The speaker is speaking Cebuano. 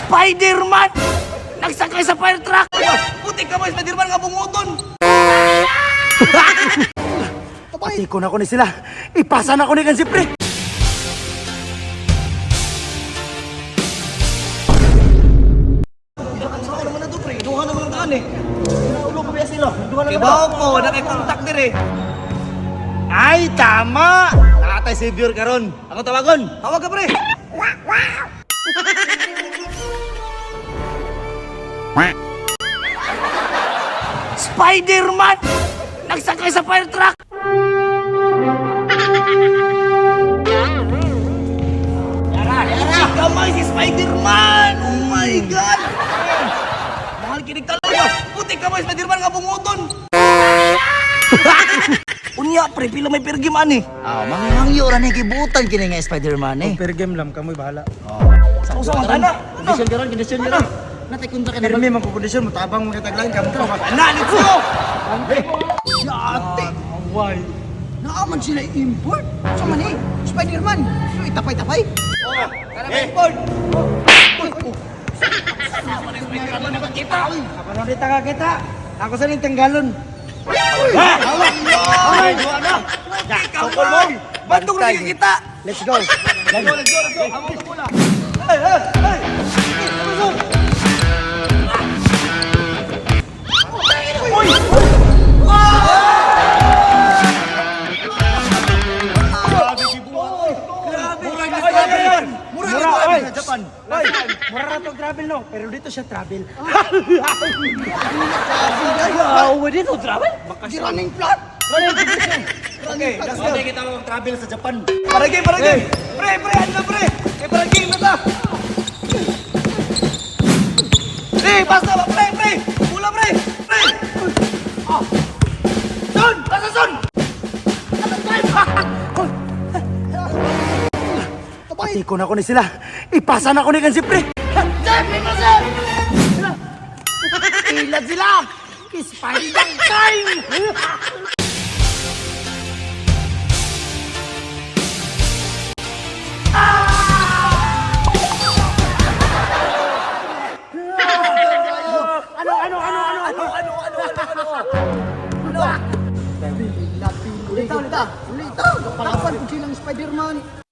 Spider-Man! Nagsakay sa fire truck! Puti ka mo, Spider-Man nga bunguton. Pati ko na ko ni sila. Ipasa na ko ni kan si pre. Saan naman na to, pre? Duha naman ang daan eh. Ulo ko biya sila. Duha Kay bawo ko, wala kay kontak dire. Ay, tama! Nakatay savior karon. Ako tawagon. Tawag ka, pre. Spider-Man! Nagsakay sa fire truck! Yara! Kamay si Spider-Man! Oh my God! Mahal kinig talaga. Puti ka mo, Spider-Man nga bunguton. Unya, pre, pila may pergim ani. Ah, mangangyo ra ni gibutan kini nga Spider-Man eh. Per game lang kamoy bahala. Sa usang ana. Kondisyon karon, kondisyon karon. Natay kontra ka na Pero may mga kondisyon mo tabang mga taglain kamo pa. Ana, let's go! Yate! Why? Naaman sila import. Sa man eh, Spider-Man. So itapay-tapay. Tara, import! Ako na dita ka kita. Ako sa ning tanggalon. Ay, sokol mo! Bandong rin kita! Let's go. Let's go, let's go, let's go! Habang tumula! Hey, hey, hey! Hey, Mura, oy. Japan. Oy, mura ra tong travel no, pero dito siya travel. Ah, dito travel? Di running flat. Okay, let's go. kita mo travel sa Japan. Para game, para game! Pre, pre, ano na, pre? Eh, para game na ta! Pre, basta ba? Pre, pre! Pula, pre! Pre! Oh. Son! Basta, son! Pati ko na ko ni sila. Ipasa na ko ni kan si pre. Jeff, ipasa! Ilan sila! Spider time! Ano, ano, ano, ano, ano, ano, ano, ano, ano? Ulita, ulita. Ulita. Palaban kung silang Spider-Man.